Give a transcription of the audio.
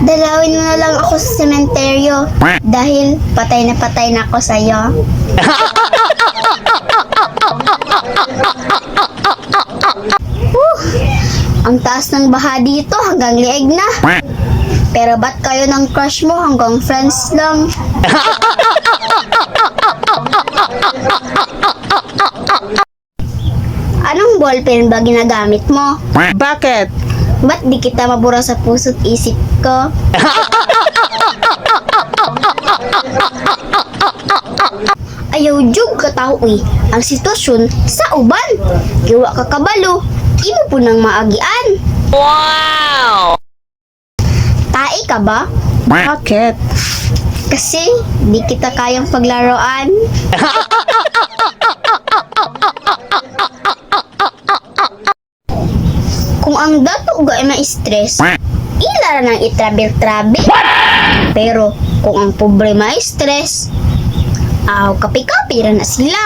Dalawin mo na lang ako sa sementeryo dahil patay na ako sa'yo. Whew! Ang taas ng baha dito, hanggang lieg na. Pero ba't kayo ng crush mo hanggang friends lang? Anong ballpen ba ginagamit mo? Bakit? Ba't di kita mabura sa puso't isip ko? Ayaw jug katao eh. Ang sitwasyon sa uban. Giwa ka kabalo. Imo po nang maagian. Wow! Tai ka ba? Bakit? Kasi di kita kayang paglaruan. Kung ang dato ga ay ma-stress, ila ra nang itrabil-trabil. Pero kung ang problema ay stress, aw kapi-kapi ra na sila.